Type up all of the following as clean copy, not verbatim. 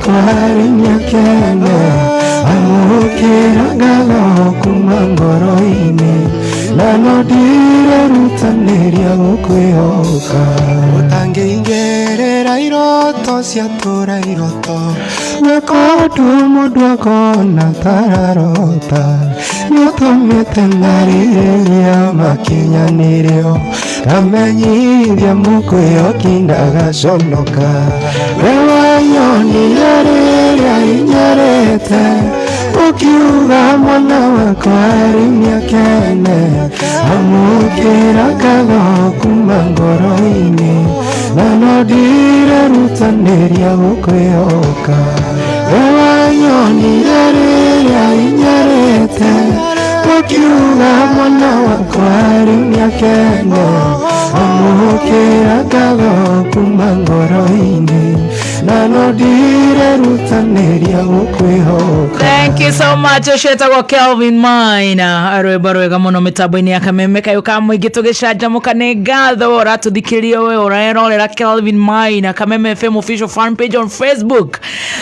Wakwa rĩu nĩakene, amũkĩra ngatho kuma ngoro-inĩ, na no ndirerutanĩria gũkwĩhoka. Ũtangĩingĩrĩra iroto ciatũra iroto, gwĩka ũndũ mũndũ akona tararota, nĩũtũmĩte ngarĩrĩria makinyanĩrio, ngamenyithia mũkwĩhoki ndagaconoka. We wanyonire rĩrĩa inyarĩte, ũkiuga mwana wakwa rĩu nĩakene, amũkĩra ngatho kuma ngoro-inĩ, na no ndirerutanĩria gũkwĩhoka. We wanyonire rĩrĩa inyarĩte, ũkiuga mwana wakwa rĩu nĩakene, amũkĩra ngatho kuma ngoro-inĩ, na no ndirerutanĩria gũkwĩhoka. Thank you so much. Ũcio etagwo Kelvin Maina, rwĩmbo rwega mũno mĩtambo-inĩ ya Kameme kayũ ka mũingĩ. Tũgĩcanjamũka nĩ ngatho ũratũthikĩria we ũrerorera Kelvin Maina, Kameme FM official fan page on Facebook.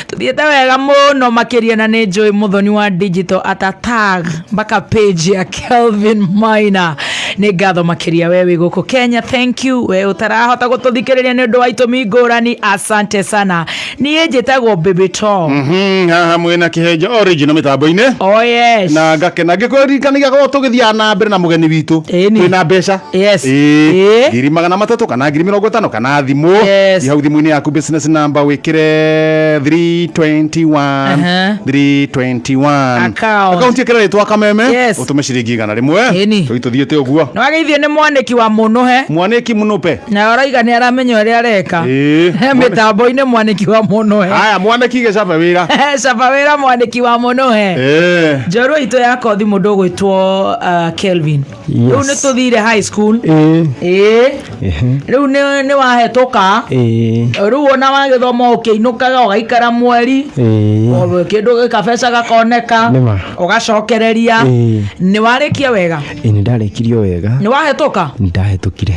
Tũthiĩte wega mũno makĩria, na nĩ njũĩ mũthoni wa digital ata tag mpaka page ya Kelvin Maina. Nĩ ngatho makĩria we wĩ gũkũ Kenya, thank you. We ũtarahota gũtũthikĩrĩria nĩ ũndũ wa itũmi ngũrani, asante sana. Niĩ njĩtagwo Baby Tom. Haha mwĩna Kĩhenjo original mĩtambo-inĩ. Oh yes. Na ngakena ngĩkwĩririkanagia korwo tũgĩthiaga na mbere na mũgeni witũ. Ĩni. Twĩna mbeca. Yes. Ĩĩ. Ĩĩ. 300,000 kana 50,000 kana thimũ. Yes. Hau thimũ-inĩ yaku business number wĩkĩre 321 321. Account. Account ĩkĩra rĩtwa Kameme. Yes. Ũtũme ciringi 100. Ĩni. Tũi tũthiĩte ũguo. Nĩ wageithio nĩ mwanĩki wa mũnũhe. Mwanĩki mũnũpe. Na ũraiga nĩ aramenya ũrĩa areka. Ĩĩ. He mĩtambo-inĩ mwanĩki wa mũnũhe. Haya, mwanĩki gĩcabe wĩra. Caba wĩra, mwanĩki wa mũnũhe. Ĩĩ. Njorua itũ ya kothi, mũndũ ũgwĩtwo Kelvin. Yes. Rĩu nĩ tũthire high school. Ĩĩ. Ĩĩ. Ehe. Rĩu nĩ wahetũka. Ĩĩ. Rĩu ona wagĩthoma ũkĩinũkaga ũgaikara mweri. Ĩĩ. O kĩndũ gĩkabeca gakoneka. Nĩma. Ũgacokereria. Ĩĩ. Nĩ warĩkia wega? Ĩĩ, nĩ ndarĩkirio wega. Nĩ wahetũka? Nĩ ndahetũkire.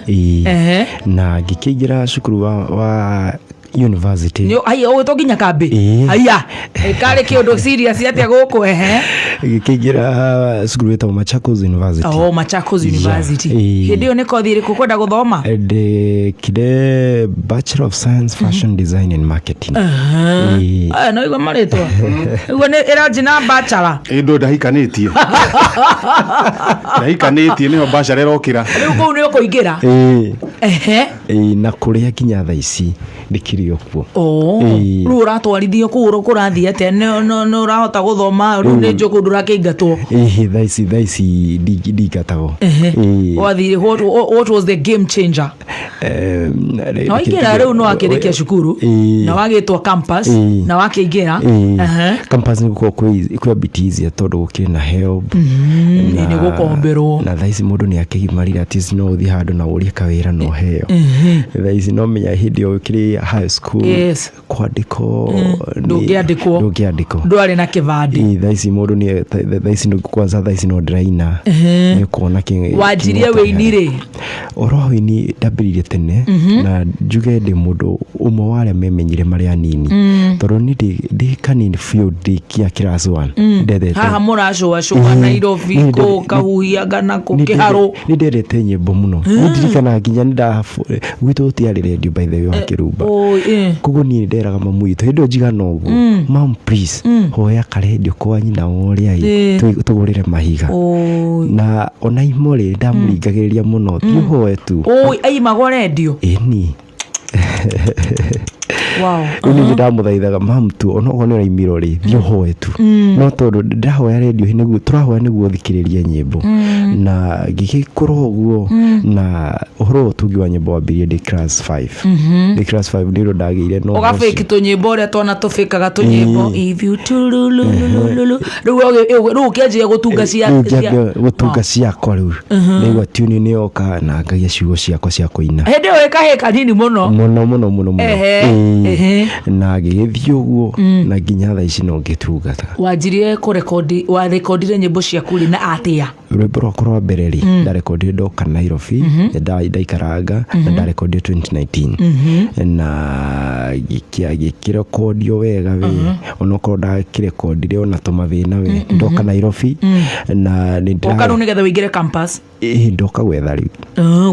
Ĩĩ. Na ngĩkĩingĩra cukuru wa university. Nĩ aya ũgĩtwo nginya kambĩ? Ĩĩ. Aya ĩkarĩ kĩũndũ serious atĩa gũkũ? Ehe. Ngĩkĩingĩra cukuru wĩtagwo Machakos University. Oh, Machakos University. Ĩĩ. Hĩndĩ ĩyo nĩ kothi ĩrĩkũ kwenda gũthoma? Ndekire Bachelor of Science, Fashion Design and Marketing. Ĩĩ. Aya no igua marĩtwa igua nĩ ĩranji na bachelor. Ĩ, ndũ ndahikanĩtie nĩho bachelor ĩrokĩra. Rĩu kũu nĩ ũkũingĩra? Ĩĩ. Ehe. Ĩĩ, na kũrĩa nginya thaa ici ndĩkĩrĩ o kuo. Oh, Ĩĩ. rĩu ũratwarithio kũu kũrathiĩ atĩa? Nĩ ũrahota gũthoma rĩu? Nĩ njũ kũu ndũrakĩingatwo? Ĩhĩ, thaa ici ndingatagwo. Ĩĩ. Wathire, what was the game changer? Na waingĩra rĩu nĩ wakĩrĩkia cukuru. Ĩĩ. Na wagĩtwo campus. Ĩĩ. Na wakĩingĩra. Ĩĩ. Ehe. Campus nĩ gũkorwo kwĩ a bit easier tondũ gũkĩrĩ na help. Nĩ gũkomberwo. Na thaa ici mũndũ nĩ akĩgimarire, at least no ũthiĩ handũ na ũrie kawĩra na ũheo thaa ici. No menya hĩndĩ ĩyo ũkĩrĩ high school, kwandĩkwo Ndũngĩandĩkwo. Ndũngĩandĩkwo. Ndwarĩ na kĩbandĩ. Ĩĩ, thaa ici mũndũ nĩ thaa ici kwanza thaa ici no ndĩraina, nĩ ũkuona Wanjirie kĩng'ota. wĩini rĩ? Ũhoro wa wĩini ndambĩrĩirie tene, na njuge ndĩ mũndũ ũmwe wa arĩa memenyire marĩ anini, tondũ niĩ ndĩ kanini biũ, ndĩ class one ndethete. Haha mũracũacũa Nairobi? Kũ kahuhianga na kũ kĩharũ? Nĩ ndendete nyĩmbo mũno. Nĩ ndirikanaga nginya nĩ nda gwitũ gũtiarĩ redio, by the way, wa Kĩrumba. Koguo niĩ nderaga mamu witũ hĩndĩ ĩyo njigana ũguo, "Mam, please, hoya karendio kwa nyina wa ũrĩa ĩ, tũgũrĩre mahiga." Na ona imo rĩ, ndamũringagĩrĩria mũno, thiĩ ũhoe tu. Oi, aimagwo rendio? Ĩni. Rĩu niĩ ndamũthaithaga, "Mam, tu onokorwo nĩ ũraimirwo rĩ, thiĩ ũhoe tu." No tondũ ndĩrahoya rendio nĩguo tũrahoya nĩguo thikĩrĩrie nyĩmbo, na ngĩgĩkũra ũguo. Na ũhoro wa ũtungi wa nyĩmbo wambirie ndĩ class 5. Ndĩ class 5 nĩrĩo ndagĩire na ũhoro Ũgabĩki ũcio. tũnyĩmbo ũrĩa twana tũbĩkaga tũnyĩmbo, if you tululululu. Rĩu ũkĩanjia gũtunga cia Rĩu ngĩambia gũtunga ciakwa. Rĩu ndaigua tune nĩ yoka na ngagia ciugo ciakwa cia kũina. Hĩndĩ ĩyo ĩkahĩ kanini mũno. Mũno mũno mũno mũno. Ehe, Ĩĩ. ehe. Na ngĩgĩthiĩ ũguo na nginya thaa ici no ngĩtungata. Wanjirie kũrekondi, warekondire nyĩmbo ciaku rĩ na atĩa? Rwĩmbo rwakwa rwa mbere rĩ, ndarekondire ndoka Nairobi, ndaikaranga, na ndarekondire 2019 na Gĩkĩrekondio wega we, onokorwo ndakĩrekondire ona tũmathĩna we, ndoka Nairobi na nĩ Ũka rĩu nĩgetha ũingĩre campus? Ĩhĩ, ndoka gwetha rĩu.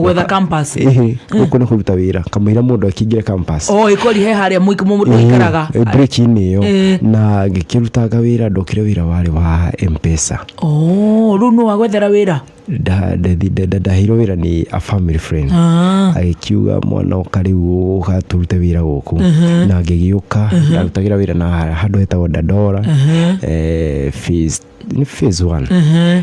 Gwetha campus. Ĩhĩ, gũkũ nĩ kũruta wĩra kamũira mũndũ akĩingĩre campus. O ĩkori he harĩa mũndũ aikaraga. Break-inĩ ĩyo na ngĩkĩrutanga wĩra, ndokire wĩra warĩ wa Mpesa. Oh, rĩu nũ wagwethera wĩra? Ndaheirwo wĩra nĩ a family friend. Agĩkiuga, "Mwana, ũka rĩu ũgatũrute wĩra gũkũ," na ngĩgĩũka. Ndarutagĩra wĩra na handũ hetagwo Dandora, phase, nĩ phase one,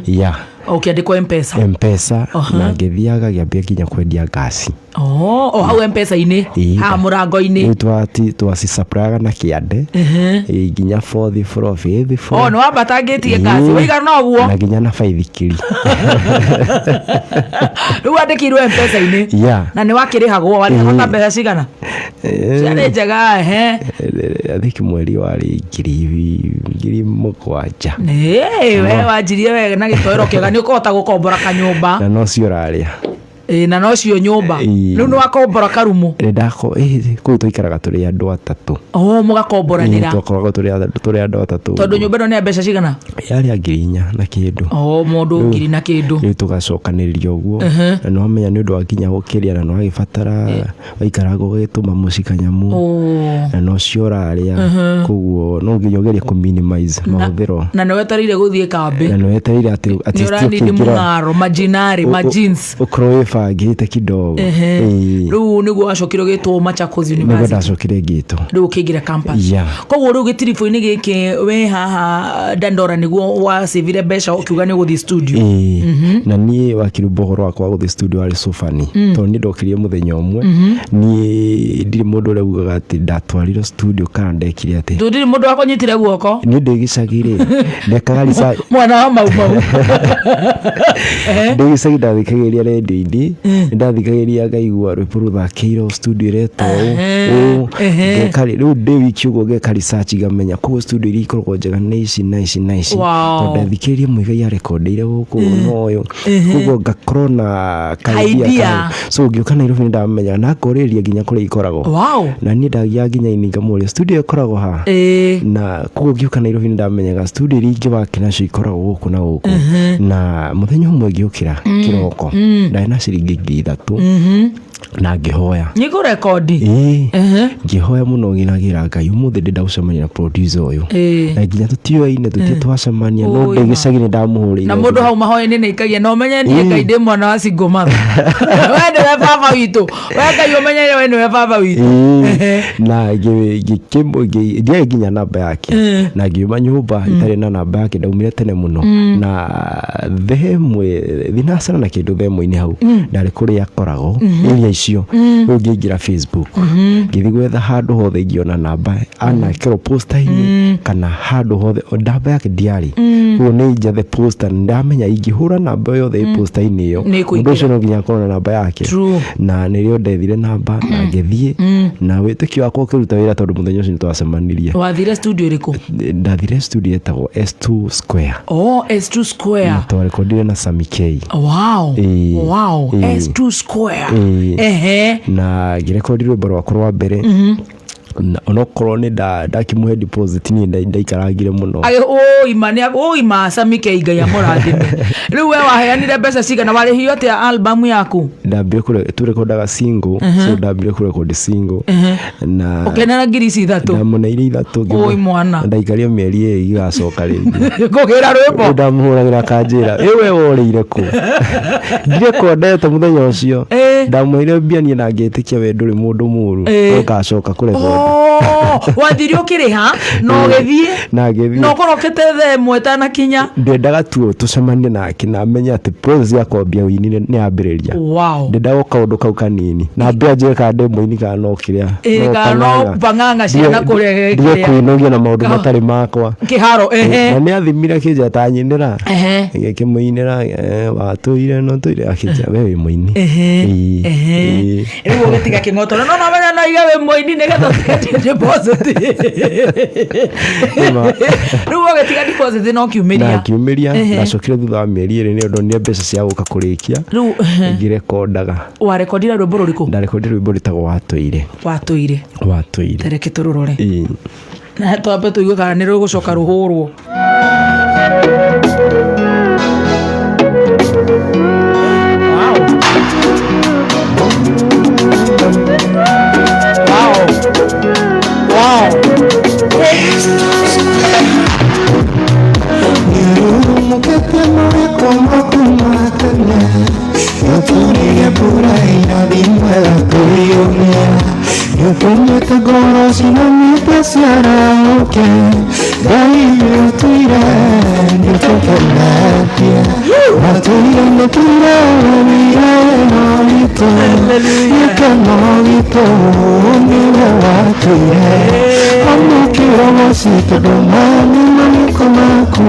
yeah. Ũkĩandĩkwo Mpesa? Mpesa, na ngĩthiaga ngĩambia nginya kwendia ngasi. Oh, o hau Mpesa-inĩ? Ĩĩ. Haha mũrango-inĩ? Rĩu twacisupplyga na kĩande, nginya fourth floor, fifth floor. O nĩ wambatangĩtie ngasi wĩigana ũguo? Na nginya na baithikiri. Rĩu wandĩkirwo Mpesa-inĩ? Yeah. Na nĩ wakĩrĩhagwo? Warĩhagwo ta mbeca cigana? Ciarĩ njega, ehe? I think mweri warĩ 7,000. Ĩĩ, we wanjirie wega na gĩtoero kĩega, nĩ ũkũhota gũkombora kanyũmba. Na nocio ũrarĩa. Ĩĩ, na nocio nyũmba. Ĩĩ. Rĩu nĩ wakombora karumu? Nĩndako kũu twaikaraga tũrĩ andũ atatũ. O mũgakomboranĩra? Ĩĩ, twakoragwo tũrĩ andũ atatũ. Tondũ nyũmba ĩno nĩ ya mbeca cigana? Yarĩ ya 4,000 na kĩndũ. O mũndũ ngiri na kĩndũ. Rĩu tũgacokanĩrĩria ũguo, na nĩwamenya nĩ ũndũ wa nginya gũkĩrĩa, na nĩwagĩbatara waikaraga ũgĩtũma mũciĩ kanyamũ, na nocio ũrarĩa, koguo no nginya ũgerie kũ minimize mahũthĩro. Na nĩ wetereire gũthiĩ kambĩ. Na nĩwetereire atĩ at nĩ least ũranindi ũkĩingĩra mũng'aro majinarĩ ma jeans. Ũkorwo wĩbangĩte kidogo. Ĩĩ. Rĩu nĩguo wacokire ũgĩtwo Machakos Nĩguo University? Ndacokire ngĩtwo. Rĩu ũkĩingĩra campus? Yeah. Koguo rĩu gĩtiribũ-inĩ gĩkĩ wĩ haha Dandora nĩguo wacĩvire mbeca ũkiuga nĩ ũgũthiĩ studio? Ĩĩ. Na niĩ wakirumba ũhoro wakwa wa gũthiĩ studio warĩ so funny, tondũ niĩ ndokire mũthenya ũmwe, niĩ ndirĩ mũndũ ũrĩa ugaga atĩ ndatwarirwo studio kana ndekire atĩ. Tũtirĩ mũndũ wakũnyitire guoko. Niĩ ndĩ gĩcagi rĩ, ndekaga research. Mwana wa Mau Mau. Ndĩ gĩcagi ndathikagĩrĩria redio-inĩ, nĩndathikagĩrĩria ngaigua rwĩmbo rũthakĩirwo studio ĩretwo ũũ, ũũ. Ngeka rĩu ndĩ wiki ũguo ngeka research, ngamenya koguo studio iria ikoragwo njega nĩ ici na ici na ici, tondũ ndathikĩrĩria Muigai arekondeire gũkũ na ũyũ, koguo ngakorwo na ka idea Idea. kau. So ngĩũka Nairobi nĩndamenyaga na ngorĩrĩria nginya kũrĩa ikoragwo. Na niĩ ndagiaga nginya ini ngamũria, "Studio ĩkoragwo ha?" Na koguo ngĩũka Nairobi nĩndamenyaga studio iria ingĩwake nacio ikoragwo gũkũ na gũkũ. Na mũthenya ũmwe ngĩũkĩra kĩroko, ndarĩ na ciringi 3,000 na ngĩhoya. Nĩ kũrekondi? Ĩĩ, ngĩhoya mũno ngĩnagĩra Ngai, ũmũthĩ ndĩnda gũcemania na producer ũyũ, na nginya tũtioaine, tũtirĩ twacemania, no Ũi ndĩ ma. gĩcagi nĩ ndamũhũrĩire Na mũndũ thimũ. hau mahoya-inĩ nĩ ikagia na ũmenye niĩ Ngai ndĩ mwana wa single mother, we nĩwe baba witũ, we Ngai ũmenye we nĩwe baba witũ. Ĩĩ. Na ndiarĩ nginya namba yake, na ngiuma nyũmba itarĩ na namba yake. Ndaumire tene mũno na themwe thinacara na kĩndũ themwe-inĩ hau ndarĩ kũrĩa akoragwo area icio. Rĩu ngĩingĩra Facebook, ngĩthiĩ gwetha handũ hothe ingĩona namba, anekĩrwo poster-inĩ kana handũ hothe, namba yake ndiarĩ. Koguo nĩ njethe poster, ndamenya ingĩhũra namba yothe ĩ poster-inĩ ĩyo, Nĩ ĩkũingĩra. mũndũ ũcio no nginya akorwo na namba yake. Na nĩrĩo ndethire namba na ngĩthiĩ na wĩtĩkio wakwa ũkĩruta wĩra, tondũ mũthenya ũcio nĩ twacemanirie. Wathire studio ĩrĩkũ? Ndathire studio ĩtagwo S2 Square. Oh, S2 Square. Na twarekondire na Sami K. Ĩĩ. Ĩĩ. S2 Square. Ĩĩ. Na ngĩrekondi rwĩmbo rwakwa rwa mbere, na onokorwo nĩ ndakĩmũhe deposit, niĩ ndaikarangire mũno. Ũima nĩ ũima Sami K, Ngai amũrathime. Rĩu we waheanire mbeca cigana? Warĩhio atĩa albamu yaku? Ndambire tũrekondaga single, so ndambire kũrekondi single na Ũkĩnena ngiri ici ithatũ? Ndamũneire ithatũ. Ũi mwana. Ndaikario mĩeri ĩrĩ igacoka rĩngĩ. Kũgĩra rwĩmbo. Ndamũhũragĩra akanjĩra, "Ĩ we worĩire kũ ndirekondete mũthenya ũcio?" Ndamũheire mbia niĩ na ngĩtĩkia we ndũrĩ mũndũ mũru, ngacoka kũrekondi. Oh, wathire ũkĩrĩha na ũgĩthiĩ? Na ngĩthiĩ. Na ũkorwo ũkĩte thaa ĩmwe ĩtanakinya. Ndendaga tu tũcemanie nake na amenye atĩ process ya kwambia ũini nĩ yambĩrĩria. Ndendaga o kaũndũ kau kanini na mbia njĩre kana ndĩ mũini kana no kĩrĩa. Ĩĩ, kana no bang'ang'a ciana kũrĩa. Ndige kĩrĩa. kwĩnogia na maũndũ matarĩ makwa. Kĩharo, ehe. Na nĩ athimire akĩnjĩra ta nyinĩra, ngĩkĩmũinĩra, "Watũire no tũire," akĩnjĩra, "We wĩ mũini." Ĩĩ, ĩĩ. Rĩu ũgĩtiga kĩng'otoro, no nomenya no iga wĩ mũini nĩgetha Ũtigĩtie deposit. Nĩma. Rĩu ũgĩtiga deposit no Na kiumĩria. ngiumĩria. Ndacokire thutha wa mĩeri 2 nĩ ũndũ ndonire mbeca cia gũka kũrĩkia. Rĩu Ngĩrekondaga. Warekondire rwĩmbo rũrĩkũ? Ndarekondire rwĩmbo rwĩtagwo Watũire. Watũire. Watũire. Tereke tũrũrore. Ĩĩ. Na twambe tũigue kana nĩ rũgũcoka rũhũrwo. Wow. Wow. Wow. Nĩũrurumũkĩte mawĩko maku ma tene, nĩũtũrĩire mbura irathimwe gatũiyũria, nĩũtũmĩte ngoro cinamĩte ciarahũke. Ngai nĩũtũire, nĩũtũkenetie, watũire nĩtũire wĩra witũ, gĩkeno gitũ nĩwe watũire. Amũkĩra ũgoci tondũ maya nĩ mawĩko maku,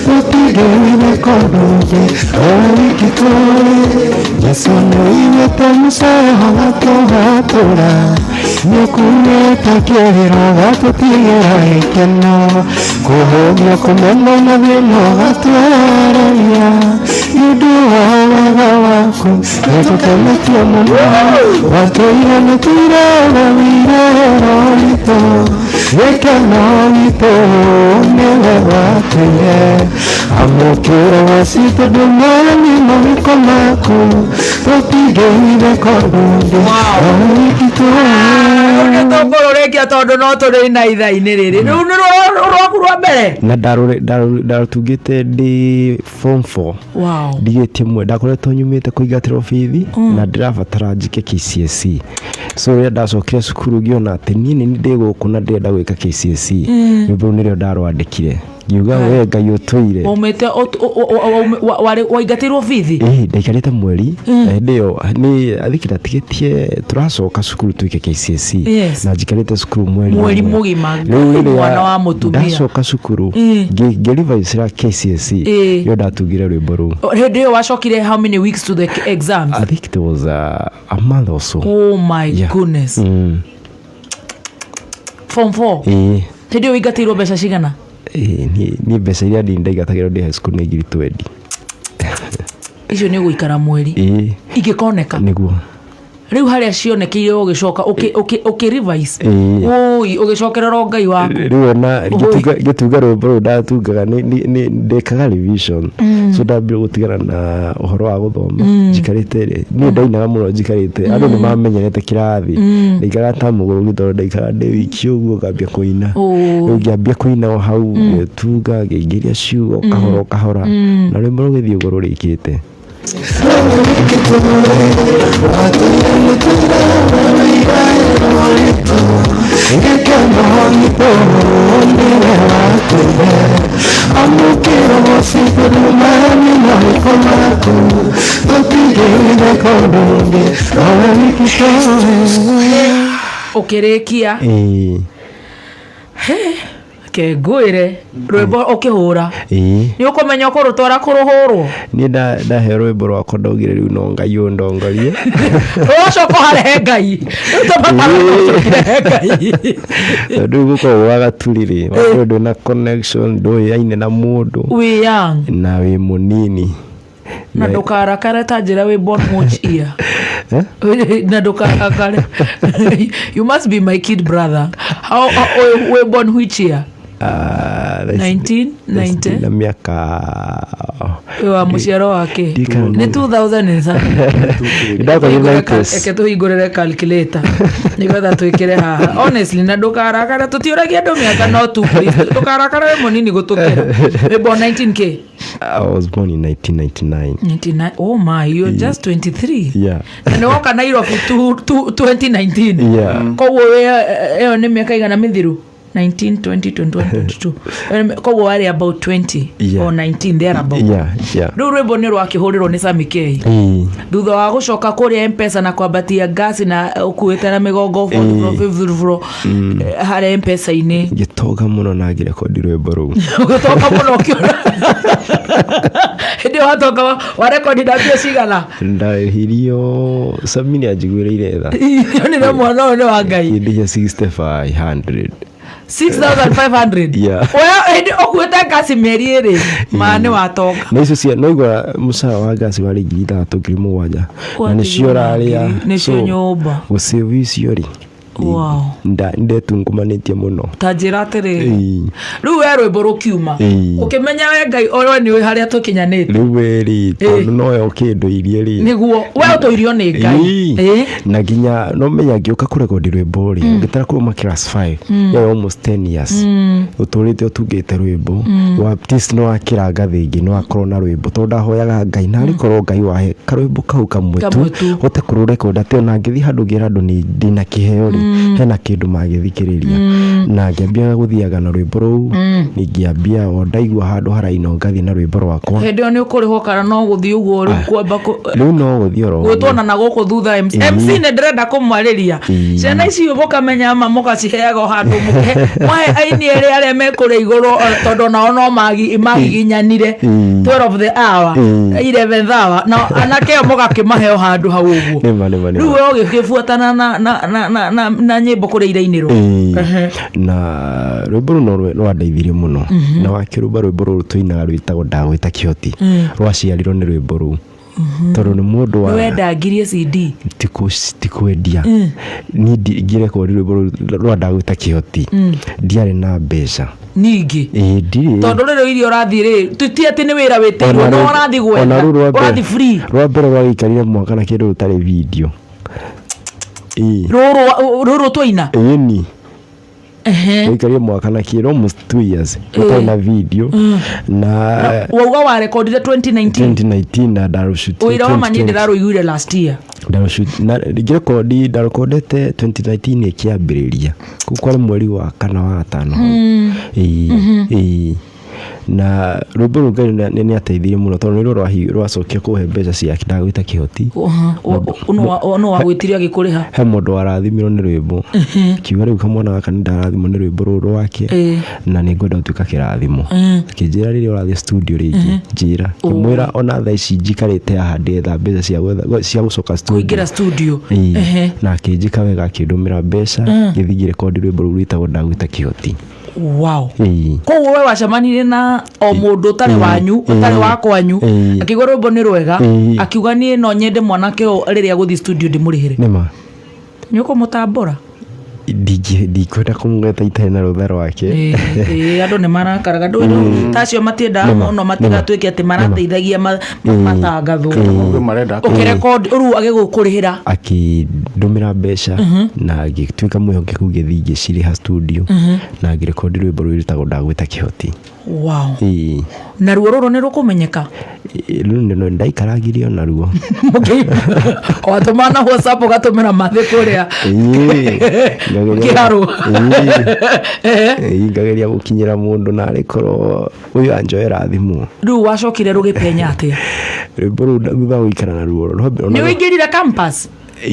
tũtigĩire kũndũ ũngĩ nowe wiki tũĩ. Jesũ nĩũiguĩte mũcayo gatũhatũra, nĩũkuĩte kĩrĩro gatũtigĩra gĩkeno, kũhũmia kũmena na thĩna ũgatwehereria, nĩ ũndũ wa wega waku nĩtũkenetio mũno. Watũire nĩtũire wĩrero witũ, gĩkeno gitũ nĩwe watũire. Amũkĩra ũgoci tondũ maya nĩ mawĩko maku, tũtigĩire kũndũ ũngĩ nowe wiki tũĩ. Nĩ tũkũrũrĩkia tondũ no tũrĩ na ithaa-inĩ rĩrĩ. Rĩu nĩ rwaku rwa mbere. Na ndarũtungĩte ndĩ form 4. Ndigĩtie mwe ndakoretwo nyumĩte kũingatĩrwo bithi na ndĩrabatara njike KCSE, so rĩrĩa ndacokire cukuru ngĩona atĩ niĩ nĩ ndĩ gũkũ na ndĩrenda gwĩka KCSE, rwĩmbo rũu nĩrĩo ndarwandĩkire, ngiuga we Ngai ũtũire. Waumĩte waingatĩirwo bithi? Ĩĩ, ndaikarĩte mweri. Hĩndĩ ĩyo nĩ athiki ndatigĩtie tũracoka cukuru twĩke KCSE. Na njikarĩte cukuru mweri Mweri ũmwe. mũgima. Rĩu rĩrĩa Mwana wa mũtumia. ndacoka cukuru ngĩrivicĩra KCSE, ĩyo ndatungire rwĩmbo rũu. Hĩndĩ ĩyo wacokire how many weeks to the exams? I think it was a month or so. Oh my goodness. Form 4? Ĩĩ. Hĩndĩ ĩyo ũingatĩirwo mbeca cigana? Ĩĩ, niĩ mbeca iria ndini ndaigatagĩrwo ndĩ high school nĩ ngiri 20. Icio nĩ ũgũikara mweri Ĩĩ. ingĩkoneka? Nĩguo. Rĩu harĩa cionekeire ũgĩcoka ũkĩ revise? Ĩĩ. Ũi, ũgĩcokerera o Ngai waku. Rĩu ona ngĩtunga rwĩmbo rũu ndatungaga nĩ ndekaga revision, so ndambire gũtigana na ũhoro wa gũthoma njikarĩte rĩ, niĩ ndainaga mũno njikarĩte, andũ nĩ mamenyerete kĩrathi ndaikaraga ta mũgũrũki tondũ ndaikaraga ndĩ wiki ũguo ngambia kũina. Rĩu ngĩambia kũina o hau, ngĩtunga, ngĩingĩria ciugo kahora o kahora na rwĩmbo rũgĩthiĩ ũguo rũrĩkĩte. Gĩkeno gitũ nĩwe watũire. Amũkĩra ũgoci tondũ maya nĩ mawĩko maku, tũtigĩire kũndũ ũngĩ nowe wiki tũĩ. Ũkĩrĩkia? Ĩĩ. Ke ngwĩre rwĩmbo ũkĩhũra. Ĩĩ. Nĩ ũkũmenya ũkũrũtwara kũrũhũrwo. Niĩ ndaheo rwĩmbo rwakwa ndaugire rĩu no Ngai ũndongorie. Ũgacoka ũharehe Ngai rĩu tũmakarũcokire he Ngai. Tondũ rĩu gũkoragwo wa gaturi rĩ, wambere ndwĩ na connection, ndũĩ aine na mũndũ. Wĩ young. Na wĩ mũnini. Na ndũkarakare ta njĩra wĩ born which year? Eh? Na ndũkarakare, you must be my kid brother. How wĩ born which year? Ah, thaa ici 1990? na mĩaka Wĩ wa mũciaro wake Ndikana- nĩ 2007. Ndakorire 90s. Reke tũhingũrĩre calculator nĩgetha twĩkĩre haha honestly, na ndũkarakare, tũtiũragia andũ mĩaka no tu please ndũkarakare wĩ mũnini gũtũkĩra. Wĩ born 19k? I was born in 1999. 99? Oh my, you're just 23. Yeah. Na nĩ woka Nairobi 2019? Yeah. Koguo ĩyo nĩ mĩaka igana mĩthiru 19, 20, 21, 22. Koguo warĩ about 20 or 19 there about. Yeah. Rĩu rwĩmbo nĩ rwakĩhũrĩrwo nĩ Sami K. Thutha wa gũcoka kũrĩa Mpesa na kwambatia ngasi na ũkuĩte na mĩgongo fourth floor, fifth floor, harĩa Mpesa-inĩ. Ngĩtonga mũno na ngĩrekondi rwĩmbo rũu. Ũgĩtonga mũno ũkĩona hĩndĩ ĩyo watonga warekondi na mbia cigana? Ndarĩhirio, Sami nĩ anjiguĩrĩire tha. Nĩ mwana ũyũ nĩ wa Ngai. Kĩndĩhia 6500. 6500? Yeah. We hĩndĩ ũkuĩte ngasi mĩeri 2 ma nĩ watonga. Na icio cia noigua mũcara wa ngasi warĩ 6000, 7000, na nĩcio ũrarĩa. Nĩcio So, nyũmba. gũcĩvu icio rĩ, ndetungũmanĩtie mũno. Ta njĩra atĩrĩrĩ, rĩu we rwĩmbo rũkiuma, ũkĩmenya we Ngai oro nĩ ũĩ harĩa tũkinyanĩte. Rĩu we rĩ, tondũ noyo kĩndũ irie rĩ. Nĩguo we ũtũirio nĩ Ngai. Na nginya no menya ngĩũka kũrekondi rwĩmbo rĩ, ngĩtara kuma class 5, yaani almost 10 years ũtũrĩte ũtungĩte rwĩmbo wa at least no wakĩra ngathĩ ĩngĩ, no akorwo na rwĩmbo, tondũ ndahoyaga Ngai narĩ korwo Ngai wahe karwĩmbo kau kamwe tu, Kamwe tu. hote kũrũrekonda atĩ ona ngĩthiĩ handũ ngĩra andũ nĩ ndĩna kĩheo rĩ, hena kĩndũ magĩthikĩrĩria. Na ngĩambia gũthiaga na rwĩmbo rũu, ngĩambia o ndaigua handũ haraina ngathiĩ na rwĩmbo rwakwa. Hĩndĩ ĩyo nĩ ũkũrĩhwo kana no gũthiĩ ũguo rĩu kwamba Rĩu no gũthiĩ oro ũguo. Gwĩtwo na gũkũ thutha MC. MC nĩ ndĩrenda kũmwarĩria. Ciana ici mũkamenya ma mũgaciheaga o handũ mũkĩhe mwahe aini erĩ arĩa me kũrĩa igũrũ, tondũ nao no magiginyanire 12 the hour, 11th hour, na anake ĩyo mũgakĩmahe o handũ hau ũguo. Nĩma, nĩma, nĩma. Rĩu we ũgĩkĩbuatana na nyĩmbo kũrĩa irainĩrwo. Na rwĩmbo rũu no rwandeithirie mũno. Na wakĩrũmba rwĩmbo rũrũ tũinaga rwĩtagwo Ndagwĩta Kĩhoti, rwaciarirwo nĩ rwĩmbo rũu, tondũ nĩ mũndũ wa Nĩwendangirie CD? Tikwendia niĩ ngĩrekondi rwĩmbo rũu rwa Ndagwĩta Kĩhoti ndiarĩ na mbeca. Ningĩ? Ĩĩ, ndirĩ. Tondũ rĩrĩ iria ũrathiĩ rĩ, ti atĩ nĩ wĩra wĩtĩirwo, Ona no ũrathiĩ ona gwetha rũu rwa mbere- ũrathiĩ free. Rwa mbere rwagĩikarire mwaka na kĩndũ rũtarĩ video. Ĩĩ. Rũrũ twaina? Ĩni, rwaikarire mwaka na kĩndũ, almost 2 years rũtarĩ na video na Wauga warekondire 2019? 2019, na ndarũcutire Ũira wa ma niĩ 2020. ndĩrarũiguire last year. Na ngĩrekondi, ndarekondete 2019 ĩkĩambĩrĩria, kũu kwarĩ mweri wa kana wa gatano hau. Ĩĩ. Na rwĩmbo rũu Ngai nĩ ateithirie mũno, tondũ nĩruo rwacokia kũhe mbeca cia Ndagwĩta Kĩhoti. No wagwĩtirie agĩkũrĩha? He mũndũ warathimirwo nĩ rwĩmbo, kiuga rĩu kamwana gaka nĩ ndarathimwo nĩ rwĩmbo rũrũ rwake na nĩ ngwenda gũtuĩka kĩrathimo. Akĩnjĩra rĩrĩa ũrathiĩ studio rĩngĩ njĩra. Ngĩmwĩra ona thaa ici njikarĩte haha ndĩetha mbeca cia cia gũcoka studio. Kũingĩra studio. Ĩĩ. Na akĩnjĩka wega, akĩndũmĩra mbeca, ngĩthiĩ ngĩrekondi rwĩmbo rũu rwĩtagwo Ndagwĩta Kĩhoti. Koguo we wacemanirie na o mũndũ ũtarĩ wanyu, ũtarĩ wa kwanyu, akĩigua rwĩmbo nĩ rwega, akiuga niĩ no nyende mwanake ũyũ rĩrĩa gũthiĩ studio ndĩmũrĩhĩre. Nĩma. Nĩ ũkũmũtambũra? Ndikwenda kũmũgweta itarĩ na rũtha rwake. Ĩĩ, andũ nĩ marakaraga ndũ ta acio matiendaga mũno matigatuĩke atĩ marateithagia matangathwo. Kwĩ marenda. Ũkĩrekondi rĩu agĩgũkũrĩhĩra? Akĩndũmĩra mbeca na ngĩtuĩka mwĩhokeku, ngĩthiĩ ngĩcirĩha studio na ngĩrekondi rwĩmbo rũu rwĩtagwo Ndagwĩta Kĩhoti. Naruo rũrũ nĩ rũkũmenyeka? Ĩĩ, rũu nĩ ndaikarangirio naruo. Watũma na WhatsApp, ũgatũmĩra mathĩ kũrĩa kĩharũ? Ĩĩ, ngageria gũkinyĩra mũndũ narĩ korwo ũyũ anjoera thimũ. Rĩu wacokire rũgĩpenya atĩa? Rwĩmbo rũu thutha wa gũikara naruo Nĩ ũingĩrire campus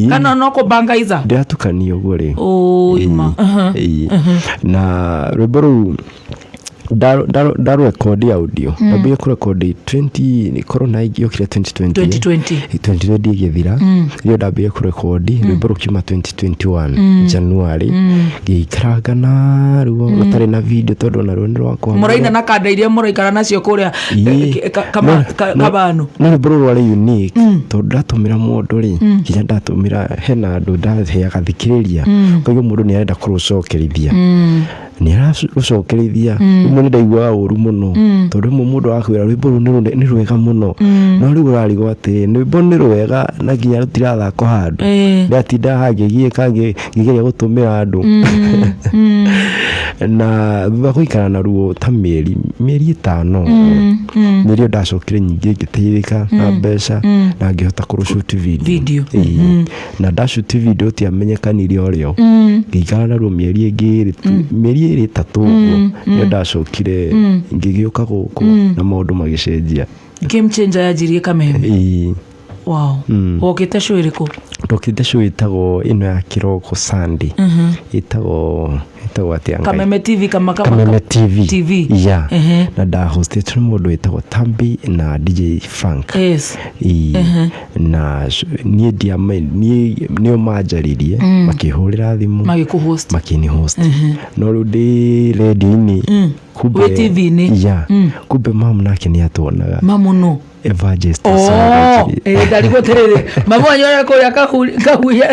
kana no kũbangaiza? Ndĩratukania ũguo rĩ. Ũima. Ĩĩ. Na rwĩmbo rũu ndarũrekondi audio, ndambire kũrekondi 20, corona yokire 2020. 2020. 2020 ĩgĩthira rĩo ndambire kũrekondi rwĩmbo, rũkiuma 2021 January. Ngĩikaranga naruo rũtarĩ na video tondũ naruo nĩ rwakwa. Mũraina na kanda iria mũraikara nacio kũrĩa kabano? No rwĩmbo rũrũ rwarĩ unique tondũ ndatũmĩra mũndũ rĩ, nginya ndatũmĩra hena andũ ndaheaga thikĩrĩria, ũkaigua mũndũ nĩ arenda kũrũcokerithia, nĩ ararũcokerithia. Rĩmwe nĩ ndaiguaga ũru mũno tondũ rĩmwe mũndũ akwĩra rwĩmbo rũu nĩ rwega mũno, no rĩu ũrarigwo atĩrĩ, rwĩmbo nĩ rwega na nginya rũtirathakwo handũ. Ndatinda haha ngĩgiĩka ngĩgeria gũtũmĩra andũ. Na thutha gũikara na ruo ta mĩeri 5, mĩeri ĩyo ndacokire nyingĩ ngĩteithĩka na mbeca na ngĩhota kũrũcuti video. Video. Ĩĩ. Na ndacuti video tiamenyekanire ũrĩo, ngĩikara na ruo mĩeri ĩngĩ ĩrĩ mĩeri 2 3 ũguo, nĩyo ndacokire ngĩgĩũka gũkũ na maũndũ magĩcenjia. Game changer yanjirie Kameme. Ĩĩ. Wow. Wokĩte show ĩrĩkũ? Ndokĩte show ĩtagwo ĩno ya kĩroko Sunday, ĩtagwo atĩa Ngai? Kameme TV kama kama Kameme TV. TV. Yeah. Ehe. Na ndahostĩtwo nĩ mũndũ wĩtagwo Tambi na DJ Frank. Ĩĩ. Na niĩ niĩ nĩo manjaririe, makĩhũrĩra thimũ, Magĩkũhost. Makĩni host, no rĩu ndĩ redio-inĩ, kumbe Wĩ TV-inĩ? Yeah. Kumbe mamu nake nĩ atuonaga. Mamuno. Evangelist Oh, Sarah. Ndarigwo atiriri, mamu wanyu arĩa kũrĩa kahuria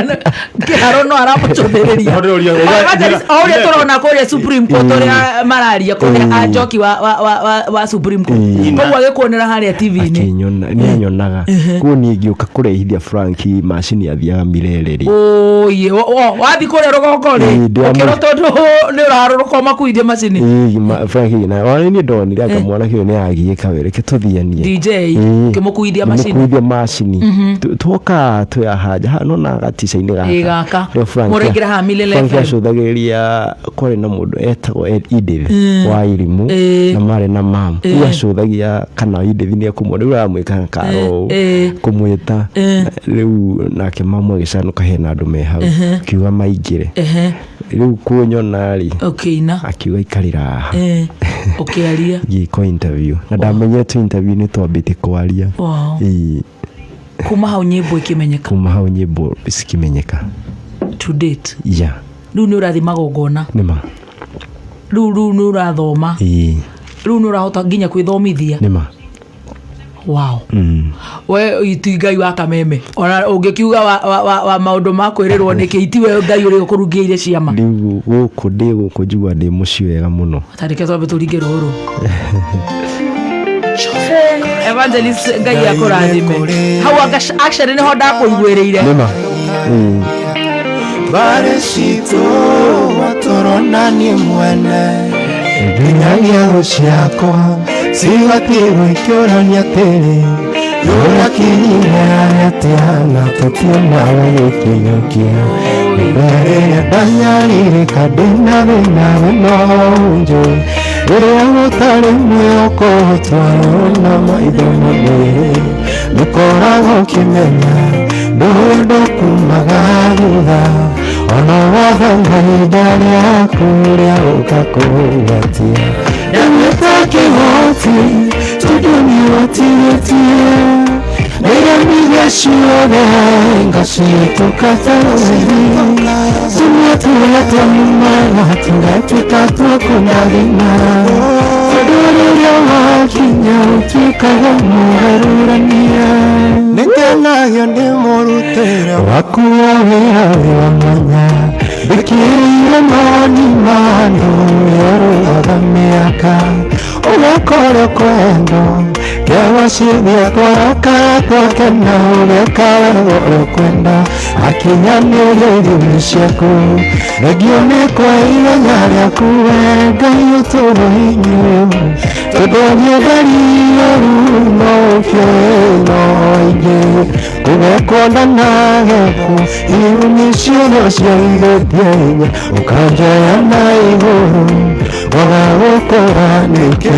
kĩharo no aramũcũthĩrĩria. No ndĩroria, Evangelist, o ũrĩa tũrona kũrĩa Supreme Court, ũrĩa mararia kũrĩa a njoki wa Supreme Court, koguo agĩkuonera harĩa TV-inĩ. Akĩnyona, nĩ anyonaga kuo niĩ ngĩũka kũrehithia Frank macini athiaga Mirere rĩ. Oye, wathi kũrĩa rũgongo rĩ, Ĩĩ, ũkĩrwo tondũ nĩ ũraharũrũka ũmakuithie macini. Ĩĩ, Frank na ona niĩ ndonire anga mwanake ũyũ nĩ agiĩka we, reke tũthianie. DJ. Ĩĩ. Ũkĩmũkuithia macini. Ngĩmũkuithia macini. Tuoka twĩ haha haha nona gatica-inĩ gaka. Ĩĩ, gaka. Rĩo Frank Mũraingĩra haha Milele Frank FM. acũthagĩrĩria, kwarĩ na mũndũ etagwo Edith wa Irimũ na marĩ na mam. Rĩu acũthagia kana Edith nĩ ekũmwona, rĩu aramwĩka karo ũũ, kũmwĩta. Rĩu nake mamu agĩcanũka hena andũ me hau, akiuga maingĩre. Rĩu kũnyona rĩ, Ũkĩina. Akiuga ikarĩra haha. Ũkĩaria. Ngĩkwo interview na ndamenyire tu interview nĩ twambĩte kwaria. Ĩĩ. Kuma hau nyĩmbo ikĩmenyeka. Kuma hau nyĩmbo cikimenyeka. To date. Yeah. Rĩu nĩ ũrathiĩ magongona. Nĩma. Rĩu nĩ ũrathoma. Ĩĩ. Rĩu nĩ ũrahota nginya kwĩthomithia. Nĩma. Wow. We ti Ngai wa Kameme, ona ũngĩkiuga wa maũndũ ma kwĩrĩrwo nĩkĩ, itiwe Ngai ũrĩa ũkũrungĩire ciama. Rĩu gũkũ ndĩ gũkũ njigua ndĩ mũciĩ wega mũno. Tareke twambe tũringe rũrũ. Evangelist, Ngai akũrathime. Hau actually nĩho ndakũiguĩrĩire. Nĩma. Ĩĩ. Mbarĩ citũ matũrona niĩ mwene, nginyagia thũ ciakwa cigatirwo ikĩũrania atĩrĩ, ũrakinyire atĩa na tũtionaga gĩkinyũkia rĩrĩa ndanyarirĩka ndĩna thĩna we no ũnjũĩ, rĩrĩa gũtarĩ mwĩhoko twarona maitho mamĩrĩ, nĩkoragwo ũkĩmenya ndũĩ ndũkumaga thutha, ona wathanga ihinda rĩaku rĩa gũka kũgwatia. Ndamwĩta kĩhoti tondũ nĩũtigĩtie nĩremithia ciothe ngacihĩtũka ta rũrĩrĩ, tumwe tũrĩa twanyumaga tũgatuĩka twakũnathima, tondũ rĩrĩa wakinya ũtuĩkaga mũgarũrania. Nĩngenagio nĩ mũrutĩre waku wa wĩra wĩ wa mwanya, mbĩkĩrĩire mawoni ma andũ yorũraga mĩaka, ũgakora kwendwo kĩgwacithia twarakara twakena, ũgeka wega ũrĩa ũkwenda, akinyanĩria ithimi ciaku, thengio nĩ kwa ihenya rĩaku, we Ngai ũtũũro hinya, tondũ nĩũtheririe rĩu no ũkĩoe no aingĩ kũgekwo na gĩkuũ, irumi ciothe ciaigĩtie hinya, ũkanjoya na igũrũ waga gũkũra nĩkĩ.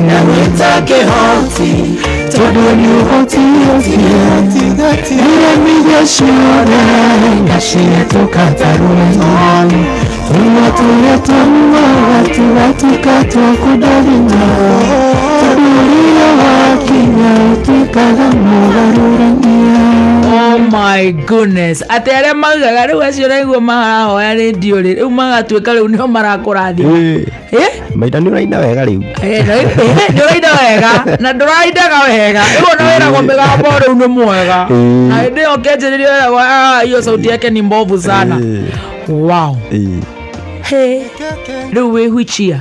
Ndamwĩta kĩhoti tondũ nĩũhotithĩtie iremithia ciothe ngacihĩtũka ta rũrĩrĩ, tũnua tũrĩa twanyuaga tũgatuĩka twakũndathima, tondũ rĩrĩa wakinya ũtuĩkaga mũgarũrania. Oh my goodness. Atĩ arĩa maugaga rĩu acio naiguo marahoya rĩndio rĩ, rĩu magatuĩka rĩu nĩo marakũrathima. Ĩĩ. Eh? Maitha nĩ ũraina wega rĩu. Eh, nĩ ũraina wega na ndũrainaga wega, rĩu ona wĩragwo mĩgambo rĩu nĩ mwega. Ĩĩ. Na hĩndĩ ĩyo ũkĩanjĩrĩria wĩragwo, "Ah, hiyo sauti yake ni mbovu sana." Ĩĩ. Wow. Ĩĩ. Hey. Rĩu wĩ which year?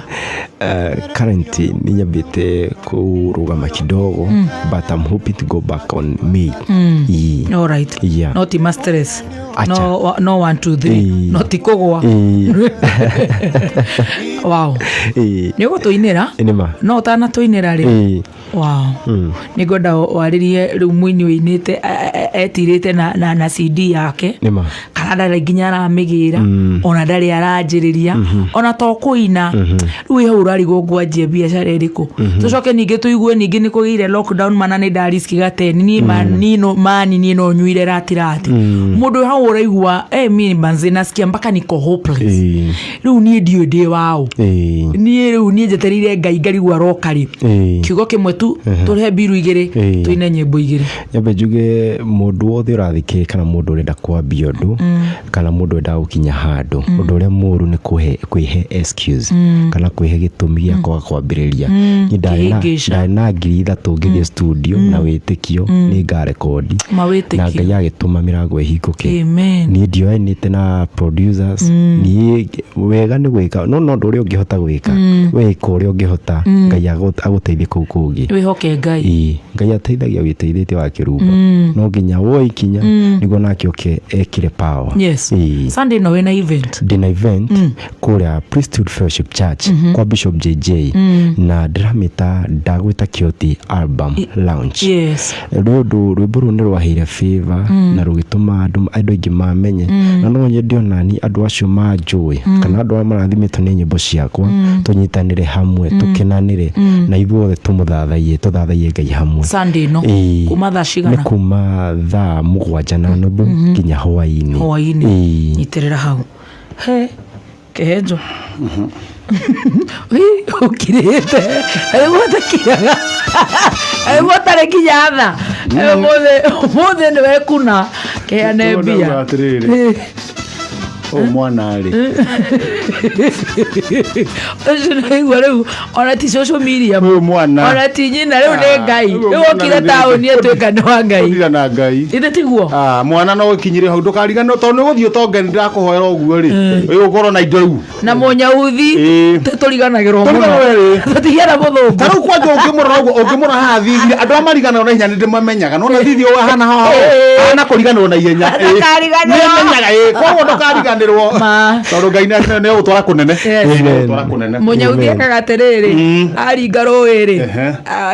Currently nĩ nyambĩte kũrũgama kidogo, but I'm hoping to go back on May. Ĩĩ. All right. Yeah. No ti ma stress. Acha. No, no 1 2 3. Ĩĩ. No ti kũgwa. Ĩĩ. Wow. Ĩĩ. Nĩ ũgũtũinĩra? Nĩma. No ũtanatũinĩra rĩ. Ĩĩ. Wow. Nĩ ngwenda warĩrie rĩu mũini ũinĩte etirĩte na CD yake. Nĩma. Kana ndarĩ nginya aramĩgĩra, ona ndarĩ aranjĩrĩria, ona to kũina. Rĩu wĩ hau ũrarigwo ngwanjia biacara ĩrĩkũ. Tũcoke ningĩ tũigue ningĩ nĩ kũgĩire lockdown mana nĩ ndariski gateni niĩ mani no mani niĩ no nyuire ratirati. Mũndũ wĩ hau ũraigua eh, mimi manze nasikia mpaka niko hopeless. Ĩĩ. Rĩu niĩ ndiũĩ ndĩ waũ. Ĩĩ. Niĩ rĩu niĩ njetereire Ngai ngarigwo aroka rĩ. Ĩĩ. Kiugo kĩmwe tu tũrehe mbiru igĩrĩ Ĩĩ. tũine nyĩmbo igĩrĩ. Nyambe njuge mũndũ wothe ũrathikĩrĩria kana mũndũ ũrenda kwambia ũndũ kana mũndũ ũrenda gũkinya handũ, ũndũ ũrĩa mũru nĩ kwĩhe excuse kana kwĩhe gĩtũmi gĩa kwaga kwambĩrĩria. Niĩ Kĩhĩngĩca. ndarĩ na 3,000 ngĩthiĩ studio na wĩtĩkio nĩ ngarekondi Mawĩtĩkio. na Ngai agĩtũma mĩrango ĩhingũke. Amen. Niĩ ndioyanĩte na producers. Niĩ wega nĩ gwĩka no no ũndũ ũrĩa ũngĩhota gwĩka, we ĩka ũrĩa ũngĩhota, Ngai agũteithie kũu kũngĩ. Wĩhoke Ngai. Ĩĩ, Ngai ateithagia wĩteithĩtie wa kĩrumba, no nginya woe ikinya nĩguo nake oke ekĩre power. Yes. Ĩĩ. Sunday no wĩna event. Ndĩna event kũrĩa Priesthood Fellowship Church kwa Bishop JJ na ndĩramĩta Ndagwĩta Kĩoti album launch. Yes. Rĩ ũndũ rwĩmbo rũu nĩ rwaheire favor na rũgĩtũma andũ aingĩ mamenye, na no nyende onani andũ acio manjũĩ kana andũ arĩa marathimĩtwo nĩ nyĩmbo ciakwa tũnyitanĩre hamwe, tũkenanĩre na ithuothe tũmũthathaiye, tũthathaiye Ngai hamwe. Sunday no. Ĩĩ. Kuma thaa Nĩ cigana? kuma 7:30 nginya hwaĩ-inĩ. Hwaĩ-inĩ. Ĩĩ. Nyitĩrĩra hau. He kĩhenjo. Ũkirĩte. Rĩu ũtakiraga. Rĩu ũtarĩ nginya tha. Ũmũthĩ nĩ wekuna kĩheane mbia. Ndauga atĩrĩrĩ, ũyũ mwana rĩ. Ũcio nĩwaigua rĩu ona ti social media, Ũyũ mwana. ona ti nyina, rĩu nĩ Ngai. Ũyũ Rĩu mwana okire nĩ- taũni atuĩka nĩ wa Ngai. Ũtira na Ngai. Ithe tiguo. Ah, mwana no ũkinyire hau ndũkariganĩrwo tondũ nĩ ũgũthiĩ ũtonge, nĩ ndĩrakũhoera ũguo rĩ, ĩ ũkorwo na indo rĩu. Na mũnyauthi Ĩĩ. tũriganagĩrwo mũno. Tũriganagĩrwo rĩ. Tũtigĩra mũthũngũ. Ta rĩu kwanja ũngĩmũrora ũguo, ũngĩmũrora haha thithi, andũ arĩa mariganagĩrwo na ihenya nĩ ndĩmamenyaga, nona thithi ũyũ ahana haha ũũ, ahana kũriganĩrwo na ihenya. Ĩĩ. Ndũkariganĩrwo. Nĩmenyaga, ĩĩ, koguo ndũkariganĩrwo. Ma. Tondũ Ngai nĩ egũtwara kũnene. Yes. Nĩ egũtwara kũnene. Mũnyauthi ekaga atĩrĩrĩ, aringa rũĩ rĩ,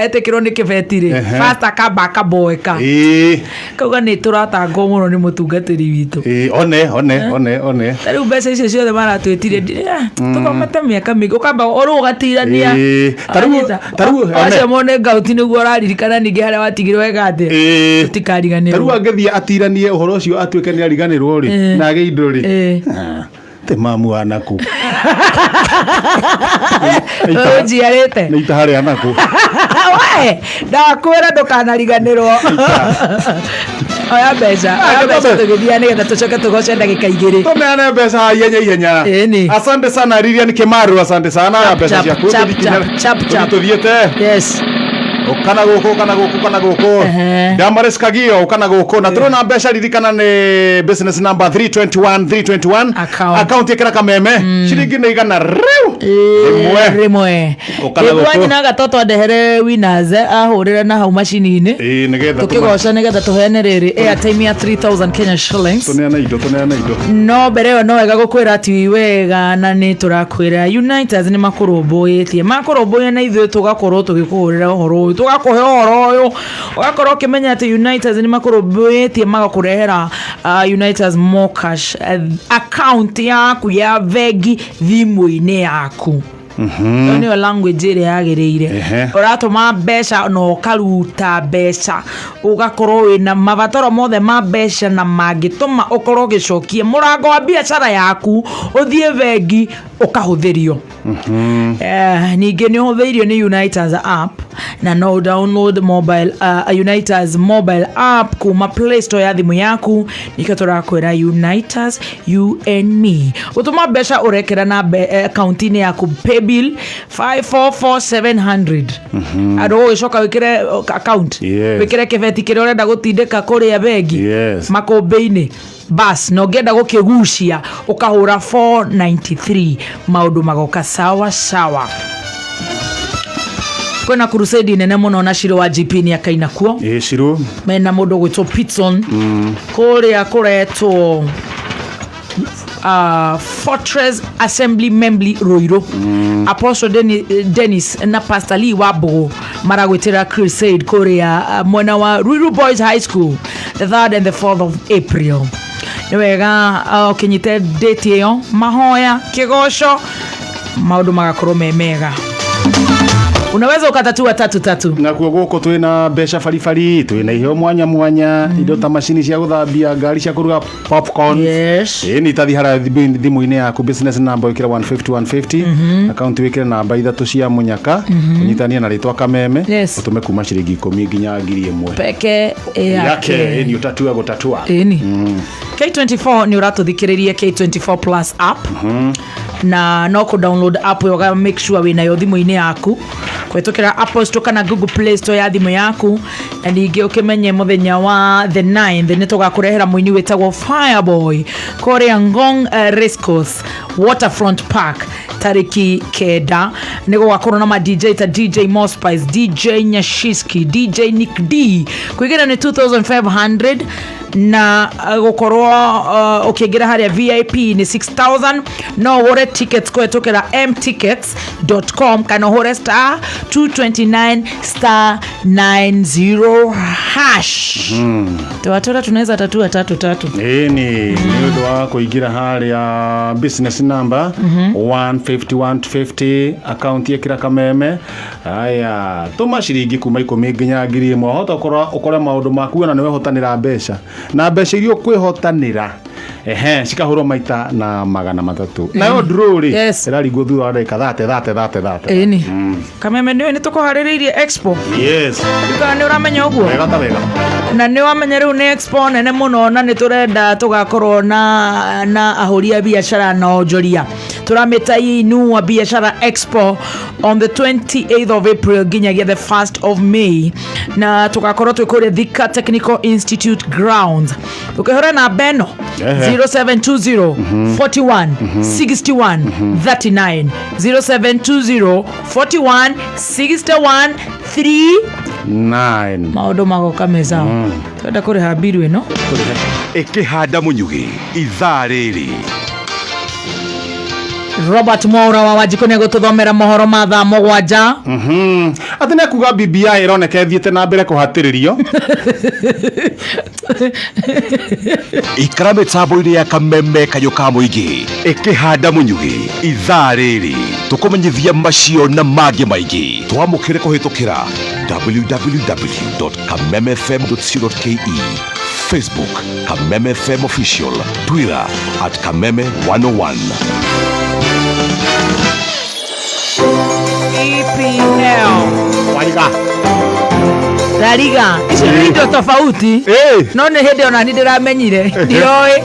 etĩkĩrwo nĩ kĩbeti rĩ, fast akamba akaboeka. Ĩĩ. Kauga nĩ tũratangwo mũno nĩ mũtungatĩri witũ. Ĩĩ, one one one one. Ta rĩu mbeca icio ciothe maratwĩtire, tũthomete mĩaka mĩingĩ ũkamba ũrũ ũgatirania. Ĩĩ, ta rĩu, one. Acio mone ngauti nĩguo ũraririkana ningĩ harĩa watigirwo wega atĩa. Ĩĩ. Tũtikariganĩrwo. Ta rĩu angĩthiĩ atiranie ũhoro ũcio atuĩke nĩ ariganĩrwo rĩ, na agĩe indo rĩ. Ĩĩ. Ah, te mamu anaku. Ũyũ njiarĩte. Nĩ itaha rĩa naku. We ndakwĩra ndũkanariganĩrwo. Oya mbeca, oya mbeca tũgĩthiĩ nĩgetha tũcoke tũgoce ndagĩka igĩrĩ. Tũneane mbeca ihenya ihenya. Ĩni. Asante sana Lilian Kimaru, asante sana ya mbeca Chap, ciaku. chap, chap, chap, chap. Tũthiĩte. Yes. Ũkana gũkũ, ũkana gũkũ, ũkana gũkũ. Damaris Kagio, ũkana gũkũ. Na tũrona mbeca, ririkana nĩ business number 321 321. Account. Account ĩkĩra kameme. Ciringi nĩ igana rĩu rĩmwe. Rĩmwe. Ũkana Rĩmwe gũkũ. nyina gatoto andehere winners ahũrĩre na hau macini-inĩ. Ĩĩ, nĩgetha Tũkĩgoca nĩgetha tũheane rĩrĩ airtime ya 3000 Kenya shillings. Tũneane indo, tũneane indo. No mbere ĩyo no wega gũkwĩra atĩ wega na nĩ tũrakwĩra Uniters nĩ makũrũmbũyĩtie, makũrũmbũiya na ithuĩ tũgakorwo tũgĩkũhũrĩra ũhoro ũyũ, tũgakũhe ũhoro ũyũ ũgakorwo ũkĩmenya atĩ Uniters nĩ makũrũmbũyĩtie magakũrehera Uniters more cash account yaku ya bengi thimũ-inĩ yaku. Ĩyo nĩyo language ĩrĩa yagĩrĩire. Ũratũma mbeca na ũkaruta mbeca, ũgakorwo wĩna mabataro mothe ma mbeca na mangĩtũma ũkorwo ũgĩcokia mũrango wa biacara yaku ũthiĩ bengi ũkahũthĩrio. Ningĩ nĩ ũhũthĩirio nĩ Uniters app na no download mobile Uniters mobile app kuma Play Store ya thimũ yaku. Nĩkĩo tũrakwĩra Uniters, you and me. Gũtũma mbeca ũrekĩra na akaunti-inĩ yaku paybill 544700, andũ ũgĩcoka wĩkĩre account, wĩkĩre kĩbeti kĩrĩa ũrenda gũtindĩka kũrĩa bengi makũmbĩ-inĩ bas, na ũngĩenda gũkĩgucia ũkahũra 493, maũndũ magoka sawa sawa. Kwĩna crusade nene mũno na Shiro wa GP nĩ akaina kuo. Ĩĩ, Shiro. Mena mũndũ gwĩtwo Pitson kũrĩa kũretwo Fortress Assembly Membly Ruiru. Apostle Dennis na Pastor Lee Wambugu maragwĩtĩra crusade kũrĩa mwena wa Ruiru Boys High School, the 3rd and the 4th of April. Nĩ wega ũkĩnyite date ĩyo, mahoya, kĩgoco, maũndũ magakorwo me mega. Unaweza ukatatua tatu tatu. Nakuo gũkũ twĩna mbeca baribari, twĩna iheo mwanya mwanya, indo ta macini cia gũthambia ngari, cia kũruga popcorn. Ĩĩ, nĩ itathi harĩa thimũ-inĩ yaku, business number wĩkĩre 150 150, account wĩkĩre namba ithatũ cia mũnyaka, ũnyitanie na rĩtwa Kameme. Ũtũme kuma ciringi 10 nginya 1000. Peke yake. Yake. Ĩĩ, nĩ ũtatua gũtatua. Ĩni K24 nĩ ũratũthikĩrĩria K24 Plus app, na no kũ download app ĩyo, make sure wĩnayo thimũ-inĩ yaku kũhetũkĩra Apple Store kana Google Play Store ya thimũ yaku. Na ningĩ ũkĩmenye mũthenya wa the 9th nĩ tũgakũrehera mũini wĩtagwo Fireboy kũrĩa Ngong Racecourse Waterfront Park tarĩki 9. Nĩ gũgakorwo na ma DJ ta DJ Mospice, DJ Nyashiski, DJ Nick D. Kũingĩra nĩ 2500 na gũkorwo ũkĩingĩra harĩa VIP nĩ 6000. No ũgũre tickets kũhetũkĩra mtickets.com kana ũhũre *229*90#. Twatũra tunaweza tatua tatu tatu. Ĩni nĩ ũndũ wa kũingĩra harĩa business number 150 150, account ĩkĩra Kameme. Aya, tũma ciringi kuma 10 nginya 1000, wahota ũkora ũkore maũndũ maku ona nĩ wehotanĩra mbeca, na mbeca iria ũkwĩhotanĩra ehe cikahũrwo maita na 300. Nayo draw rĩ, ĩraringwo thutha wa ndagĩka 30 30 30 30. Ĩni Kameme nĩũĩ nĩ tũkũharĩrĩirie expo. Kana nĩ ũramenya ũguo? Wega ta wega. Na nĩ wamenya rĩu nĩ expo nene mũno, na nĩ tũrenda tũgakorwo na ahũri a biacara na onjoria. Tũramĩta Inua Biashara Expo on the 28th of April nginyagia the 1st of May, na tũgakorwo twĩ kũrĩa Thika Technical Institute grounds. Ũkĩhũra namba ĩno, 0720 41 61 39, 0720 41 61 3 9. Maũndũ magoka meza. Twenda kũrĩha mbiru ĩno. Ĩkĩhanda mũnyugĩ ithaa rĩrĩ. Robert Mwaura wa Wanjikũ nĩ egũtũthomera mohoro ma thaa 7. Atĩ nĩ kuga BBI ĩroneka ĩthiĩte na mbere kũhatĩrĩrio. Ikara mĩtambo-inĩ ya Kameme, kayũ ka mũingĩ. Ĩkĩhanda mũnyugĩ ithaa rĩrĩ, tũkũmenyithia macio na mangĩ maingĩ. Twamũkĩre kũhĩtũkĩra www.kamemefm.co.ke, Facebook Kameme FM Official, Twitter @Kameme101. EPL. Waiga. La Liga icio nĩ indo tofauti. No nĩ hĩndĩ ona ni ndĩramenyire, ndioĩ.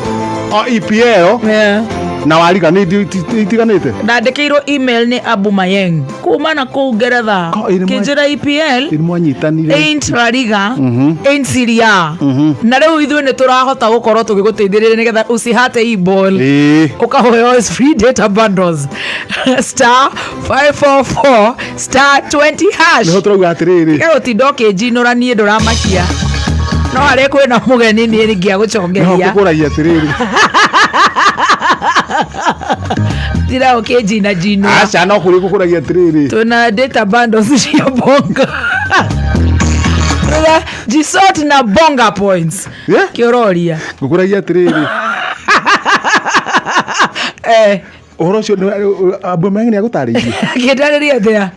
O EPL na wariga nĩ itiganĩte. Ndandĩkĩirwo email nĩ Abu Mayeng kuma na kũu Ngeretha. Ko, ĩrĩ kĩnjĩra EPL ĩrĩ mwanyitanire. Ain't La Liga, ain't Serie A. Na rĩu ithuĩ nĩ tũrahota gũkorwo tũgĩgũteithĩrĩria nĩgetha usihate hii ball, ũkaheo free data bundles, *544*20#. Nĩho tũrauga atĩrĩrĩ. Tiga gũtinda ũkĩnjinũra, niĩ ndũramakia, no harĩa kwĩna mũgeni niĩ ningĩa Nĩho gũcongeria. ngũkũragia atĩrĩrĩ. Tira ũkĩnjina jinũra. Aca, no kũrĩ ngũkũragia atĩrĩrĩ. Tuna data bundles cia bonga. Tuna jisort na bonga points. Kĩũroria. Ngũkũragia atĩrĩrĩ. Ũhoro ũcio Abu Mayeng nĩ agũtarĩirie. Kĩndarĩria atĩa?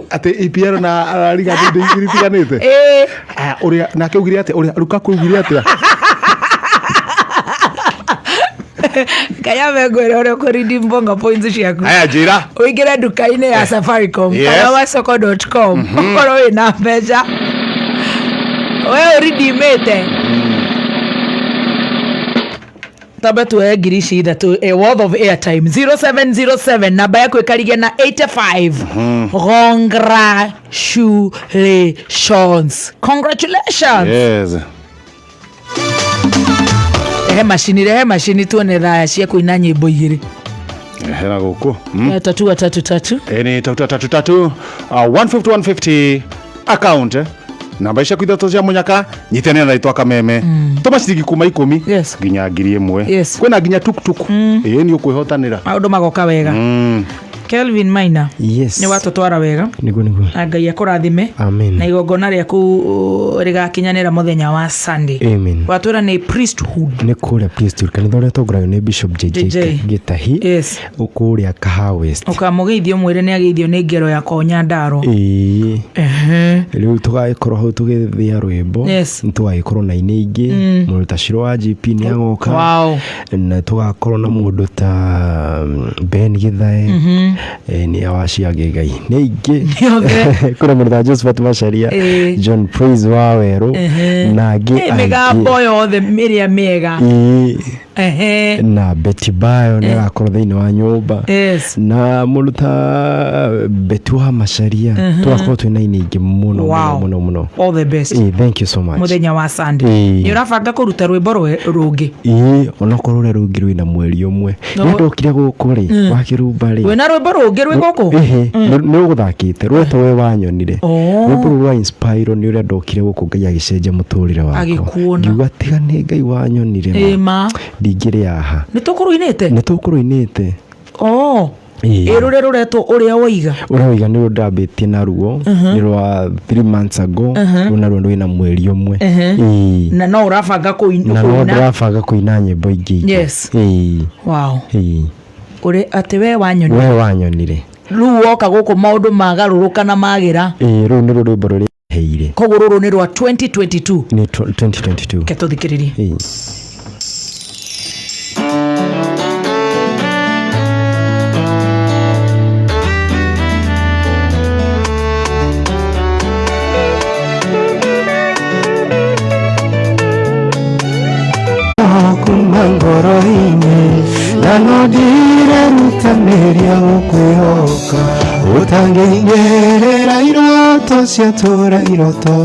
Atĩ EPL na La Liga nĩ itiganĩte. Ĩĩ. Aya, ũrĩa nake augire atĩa, ũrĩa Lukaku augire atĩa? Ngai amengwĩra ũrĩa ũkũredeem bonga points ciaku. Aya, njĩra. Ũingĩre nduka-inĩ ya Safaricom kana wasoko.com, ũkorwo wĩna mbeca we ũridimĩte, tambe tuoye 3000 a worth of airtime. 0707, namba yaku ĩkarigia na 85. Congratulations, congratulations. Rehe macini, rehe macini tuone thaya cia kũina nyĩmbo igĩrĩ. Hera gũkũ. Tatua tatu tatu. Ĩni tatu tatu tatu, 150 150 account, Namba ciaku ithatũ cia mũnyaka, nyitanĩra na rĩtwa Kameme, tũma ciringi kuma 10 nginya 1000. Kwĩna nginya tuktuk, ĩĩ, nĩ ũkwĩhotanĩra. Maũndũ magoka wega. Kelvin Maina, Yes. nĩ watũtwara wega. Nĩguo. Na Ngai akũrathime. Amen. Na igongona rĩaku rĩgakinyanĩra mũthenya wa Sunday. Amen. Watwĩra nĩ priesthood. Nĩ kũrĩa priesthood, kanitha ũrĩa ũtongoragio nĩ Bishop JJ JJ. Gĩtahi. Kũrĩa Kahawa West. Ũkamũgeithio, mwĩre nĩ ageithio nĩ ngero yakwa Nyandarua. Ĩĩ, rĩu tũgagĩkorwo hau tũgĩthĩa rwĩmbo. Nĩ tũgagĩkorwo na inĩ ingĩ, mũndũ ta Shiro wa GP nĩ agoka. Na tũgakorwo na mũndũ ta Ben Gĩthae. Nĩ awaciangĩ Ngai nĩ aingĩ. Othe. Kwĩna mũndũ ta Josephat Macharia, John Praise wa Werũ na angĩ aingĩ. Mĩgambo yothe ĩrĩa mĩega. Ĩĩ. Na Betty Bayo nĩ agakorwo thĩinĩ wa nyũmba. Na mũndũ ta Betty wa Macharia, tũgakorwo twĩna inĩ ingĩ mũno. Mũno mũno mũno. All the best. Ĩĩ, thank you so much. Mũthenya wa Sunday, nĩ ũrabanga kũruta rwĩmbo rũngĩ? Ĩĩ, onokorwo ũrĩa rũngĩ rwĩna mweri ũmwe. Nĩ ndokire gũkũ rĩ, wakĩrumba rĩ. Wĩna rwĩmbo rũngĩ rwĩ gũkũ? Ĩhĩ, nĩ ũgũthakĩte rwetwo We Wanyonire. Oh. Rwĩmbo rũu rwa inspire nĩ ũrĩa ndokire gũkũ, Ngai agĩcenjia mũtũrĩre wakwa. Agĩkuona. Ngiuga tiga nĩ Ngai wanyonire ĩ ma, ma ndingĩrĩ haha. Nĩ tũkũrũinĩte. Nĩ tũkũrũinĩte. Oh. Ĩĩ. Ĩ, rũrĩa rũretwo Ũrĩa Woiga? Ũrĩa Woiga nĩ ndambĩtie naruo, nĩ rwa 3 months ago. Rũu naruo rwĩna mweri ũmwe. Ĩĩ. Na no ũrabanga Na no kũina? ndĩrabanga kũina nyĩmbo ingĩ ingĩ. Ĩĩ. Ĩĩ. Ũrĩ atĩ We Wanyonire. We Wanyonire. Rĩu woka gũkũ maũndũ magarũrũka na magĩra. Ĩĩ, rũu nĩ rwĩmbo rũrĩa heire. Koguo rũrũ nĩ rwa 2022? Nĩ 2022. Ke tũthikĩrĩrie. Ĩĩ. Kuma ngoro-inĩ, na no ndirerutanĩria gũkwĩhoka, ũtangĩigĩrĩra iroto ciatũra iroto,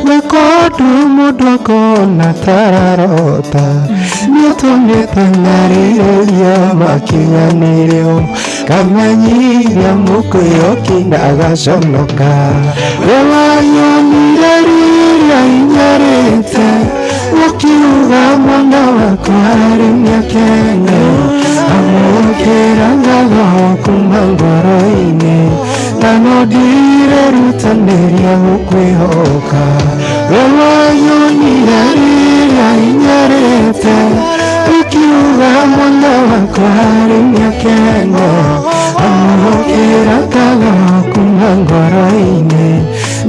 weka ũndũ mũndũ akona tararota, nĩũtũmĩte ngarĩrĩria makinyanĩrio, ngamenyithia mũkwĩhoki na agaconoka. We wanyonire rĩrĩa inyarĩte, ũkiuga mwana wakwa arĩ nĩakene, amũkĩra ngatho kuma ngoro-inĩ, na no ndirerutanĩria gũkwĩhoka. We wanyonire rĩrĩa inyarĩte, ũkiuga mwana wakwa arĩ nĩakene, amũkĩra ngatho kuma ngoro-inĩ,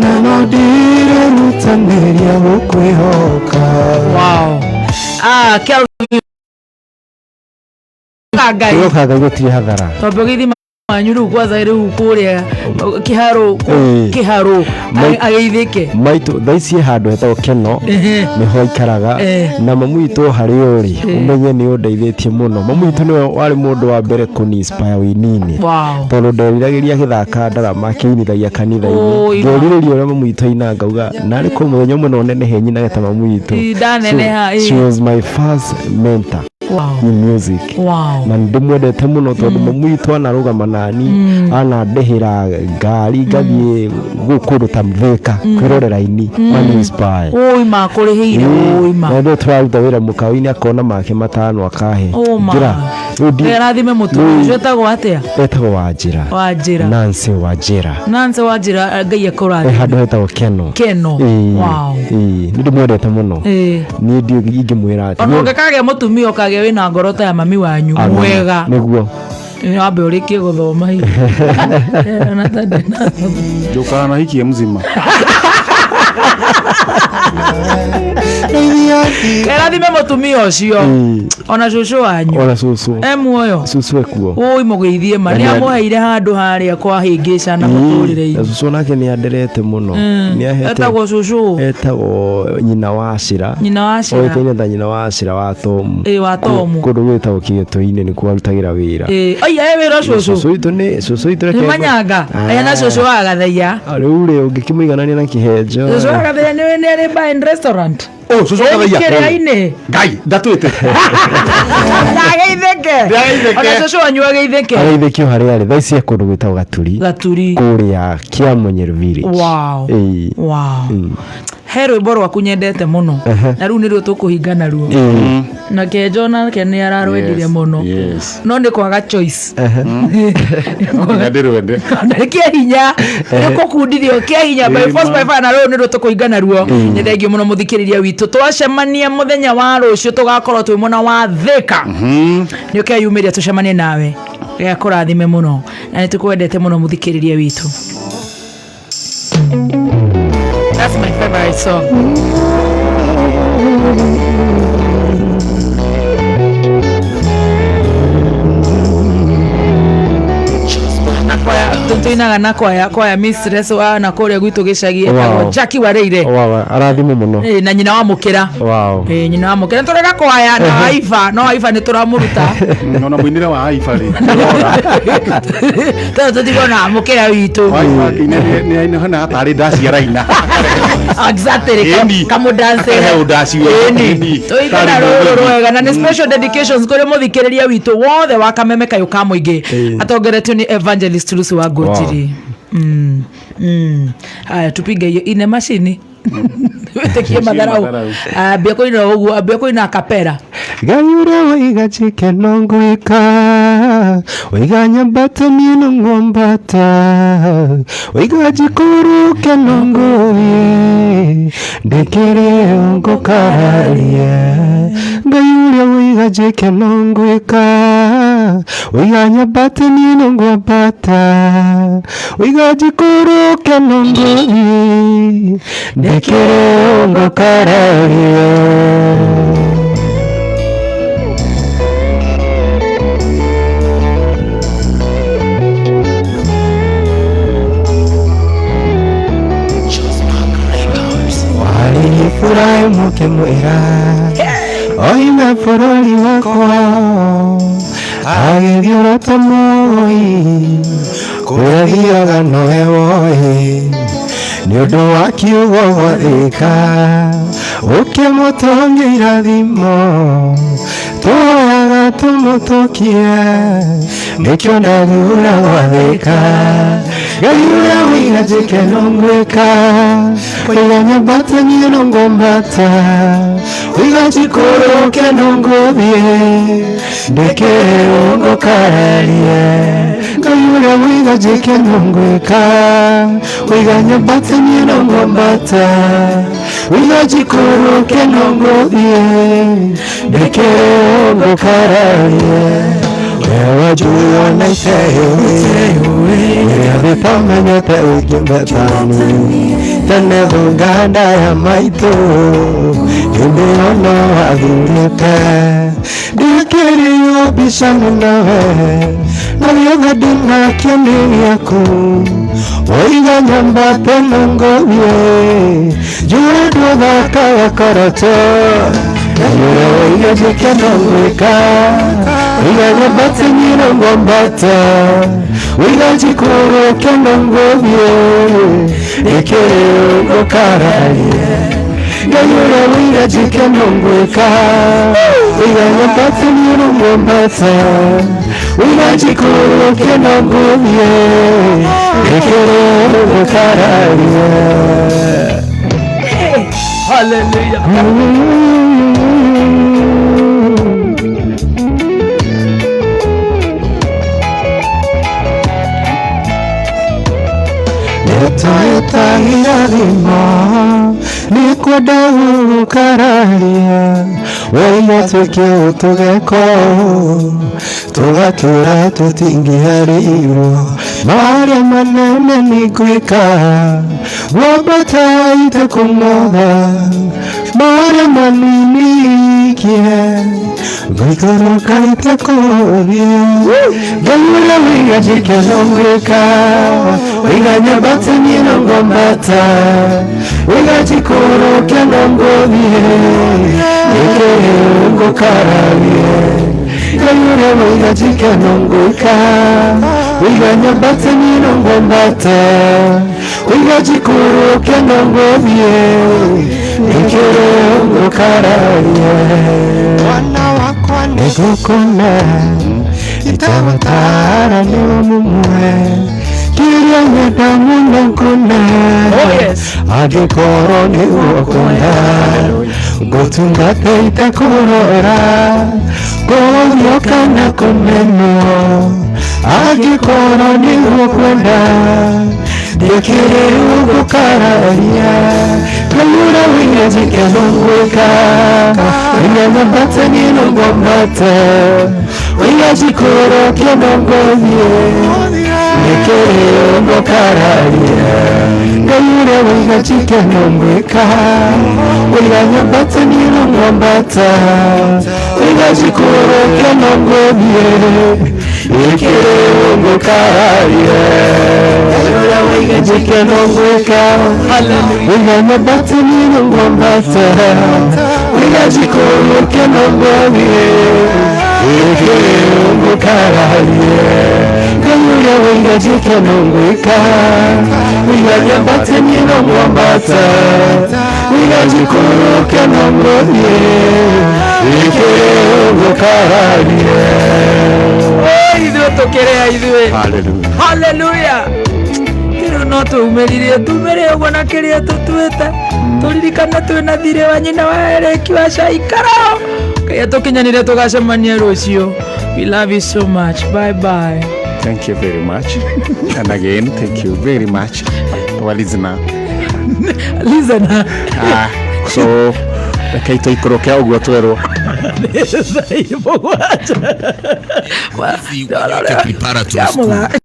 na no ndirerutanĩria gũkwĩhoka. Wow. Ah, Kelvin Ngai. Kwĩhoka Ngai gũtirĩ hathara. Twambe ũgeithie wanyu rĩu kwanza, rĩu kũrĩa kĩharũ. Kĩharũ ageithĩke. Maitũ thaa ici handũ hetagwo Keno, nĩho aikaraga. Na mamu witũ harĩ ũrĩ, ũmenye nĩ ũndeithĩtie mũno. Mamu witũ nĩwe warĩ mũndũ wa mbere kũni inspire wĩini-inĩ, tondũ nderiragĩria agĩthaka ndarama, akĩinithagia kanitha-inĩ. Ngerirĩria ũrĩa mamu witũ aina, ngauga narĩ kũ mũthenya ũmwe no nenehe nyinage ta mamu witũ. Ndaneneha. So, she was my first mentor in music. Na ndĩmwendete mũno tondũ mamu witũ anarũgama nani, anandĩhĩra ngari ngathiĩ kũndũ ta Thika kwĩrorera ini mani inspire. Ũi, makũrĩhĩire? Ũi ma. Na ndio tũraruta wĩra mũkawa-inĩ, akona make matano akahe. Ũ ma. Njĩra, rĩu Rathime mũtumia ũcio, etagwo atĩa? Etagwo Wanjĩra. Wanjĩra. Nancy Wanjĩra. Nancy Wanjĩra, Ngai akũrathime. Handũ hetagwo Keno. Keno. Ĩĩ, ĩĩ, nĩ ndĩmwendete mũno. Niĩ ndiũ ingĩmwĩra atĩ Ona ũngĩkagĩa mũtumia, ũkagĩa wĩna ngoro ta ya mami wanyu. Amen. Mwega. Nĩguo. Wambe ũrĩkie gũthoma hihi. Ona ta ndĩna- Ndũkanahikie mzima. Kerathime mũtumia ũcio. Ona cũcũ wanyu. Ona cũcũ. E muoyo? Cũcũ ekuo. Ũi, mũgeithie ma nĩ amũheire handũ harĩa kwahĩngĩcana mũtũrĩre-inĩ. Na cũcũ nake nĩ anderete mũno. Nĩ ahete. Etagwo cũcũ? Etagwo nyina wa Cira. Nyina wa Cira. Oĩkaine ta nyina wa Cira wa Tomu. Ĩĩ, wa Tomu. Kũndũ gwĩtagwo Kĩgĩtũ-inĩ nĩkuo arutagĩra wĩra. Ĩĩ, oi, e wĩra cũcũ? Cũcũ witũ nĩ cũcũ witũ, Nĩ reke manyanga aya na cũcũ wa Gathaiya. Rĩu rĩ, ũngĩkĩmũiganania na kĩhenjo? Cũcũ wa Gathaiya nĩ arĩ bar and restaurant. Oh, cũcũ Ĩĩ, kathaia. kĩrĩa-inĩ. Ngai ndatwĩte. Ndageithĩke. Ndageithĩke. Ona cũcũ wanyu ageithĩke. Ageithĩkio harĩa arĩ thaa ici e kũndũ gwĩtagwo Gaturi. Gaturi. Kũrĩa Kiamunyero village. Wow. Ĩĩ. Wow. He rwĩmbo rwaku nyendete mũno na rĩu nĩruo tũkũhinga naruo na kenjo nake nĩ ararwendire mũno Yes. no nĩ kwaga choice. No nginya ndĩrwende. Nĩ kĩa hinya, nĩ kũkundithio kĩa hinya by force by fire, na rũrũ nĩruo tũkũhinga naruo. Nĩ thengio mũno mũthikĩrĩria witũ, twacemania mũthenya wa rũciũ tũgakorwo twĩ mwena wa Thĩka. Nĩ ũkeyumĩria tũcemanie nawe, gakũrathime mũno na nĩ tũkwendete mũno mũthikĩrĩria witũ. That's my favorite song. Tuinaga na kwaya mistress wa na kũrĩa gwitũ gĩcagi etagwo Wow. Jackie Wareire. Wow, arathimwo mũno. Eh, na nyina wa mũkĩra. Wow. Eh, nyina wa mũkĩra tũrĩ kwaya na Aiba, no Aiba nĩ tũramũruta. Ona mũinĩre wa Aiba rĩ. Tondũ tũtigona mũkĩra witũ. Aiba akĩina nĩ hana tarĩ ndaci araina. Exactly. Ĩni. Kamũdancĩre. Akahe ũndaci we. Ĩni. Tũigana Tarĩ rũrũ mũthuri. rwega na nĩ special dedications kũrĩ mũthikĩrĩria witũ wothe wa Kameme Kayũ ka Mũingĩ atongoretio nĩ Evangelist Lucy wa Ngũnjiri. Haya, tupige hiyo ine macini wĩtĩkie matharau. Matharau. Ambia kũina ũguo, ambia kũina kapera. Ngai ũrĩa waiga njĩke no ngwĩka, waiga nyambate niĩ no ngwambata, waiga njikũrũke no ngũthiĩ, ndĩkĩrĩ ngũkararia. Ngai ũrĩa waiga njĩke no ngwĩka, waiga nyambate niĩ no ngwambata, waiga njikũrũke no ngũthiĩ, ndĩkĩrĩ ngũkararia. Warĩ Iburahĩmu ũkĩmwĩra oime bũrũri wakwa agĩthiĩ ũrata moi kũrĩa thiaga nowe woĩ nĩ ũndũ wa kiugo gwathĩka ũkĩmũtongia irathimo twoyaga tũmũtũkie nĩkĩo ndathura gwathĩka. Ngai ũrĩa wĩiga njĩke no ngwĩka, wĩiga nyambate niĩ no ngwambata, wĩiga njikũrũke no ngũthiĩ, ndĩkĩrĩ ngũkararie. Ngai ũrĩa wĩiga njĩke no ngwĩka, wĩiga nyambate niĩ no ngwambata, wĩiga njikũrũke no ngũthiĩ, ndĩkĩrĩ ngũkararie. Wewe juu na itewe thitamenyete ũngĩmbetani tene thũnganda ya maitũ hĩndĩ ĩyo no wathurĩte ndĩkĩrĩo mbica nawe na gĩothe ndĩnakĩo nĩ gĩaku waiga nyambate no ngũthiĩ njũĩ ndũthakaga koroto Ngai waiga njĩke no ngwĩka, waiga nyambate niĩ no ngwambata, waiga njikũrũke no ngũthiĩ, ndĩkĩrĩ ngũkararia. Ngai ũrĩa waiga njĩke no ngwĩka, waiga nyambate niĩ no ngwambata, waiga njikũrũke no ngũthiĩ, ndĩkĩrĩ ngũkararia. Hallelujah. Nĩtwĩtagĩrathimo nĩkwenda gũgũkararia waiga twĩke ũtũgeko tũgatũra tũtingĩarĩirwo marĩa manene nĩngwĩka ngwambata itekũng'otha marĩa manini ikie ngũikũrũka itekũthiĩ. Ngai ũrĩa wĩiga njĩke no ngwĩka, waiga nyambate niĩ no ngwambata, waiga njikũrũke no ngũthiĩ, ndĩkĩrĩ ngũkararie. Ngai ũrĩa waiga njĩke no ngwĩka, Wiga nyambate niĩ no ngwambata, wiga njikũrũke no ngũthiĩ, ndikĩrĩ ngũkararia. Nĩngũkona itagũtara nĩwe mũmwe, kĩrĩa nyenda mũno ngũna, Oh, yes. angĩkorwo nĩguo kwenda, ngũtungata itekũrora, kũũrio kana kũmenwo, angĩkorwo nĩguo kwenda, ndĩkĩrĩ ũgũkararia. Ngai ũrĩa wĩna njĩke no ngwĩka, wĩna nyambate niĩ no ngwambata, wĩna njikũrũke no ngũthiĩ, ndĩkĩrĩ ũgũkararia. Ngai ũrĩa wĩna njĩke no ngwĩka, wĩna nyambate niĩ no ngwambata, wĩna njikũrũke no ngũthiĩ, ndĩkĩrĩ ũgũkararia. Ngai ũrĩa wĩna njĩke no ngwĩka, wĩna nyambate niĩ no ngwambata, wĩna njikũrũke no ngũthiĩ, ndĩkĩrĩ ũgũkararia. Ngai ũrĩa wĩna njĩke no ngwĩka, wĩna nyambate niĩ no ngwambata, wĩna njikũrũke no ngũthiĩ, ndĩkĩrĩ ũgũkararia. Ithuĩ tũkĩrĩa ithuĩ. Hallelujah. Haleluya. Rĩu no tũumĩrire tumĩre ũguo na kĩrĩa tũtuĩte, tũririkane twĩna thirĩ wa nyina wa Ereki wa Caikarao. Kĩrĩa tũkinyanĩre, tũgacemania rũciũ. We love you so much. Bye bye. Thank you very much. And again, thank you very much, our listener. Listener. Ah, so reke tũikũrũke ũguo twerwo. 7:00. Preparatory School.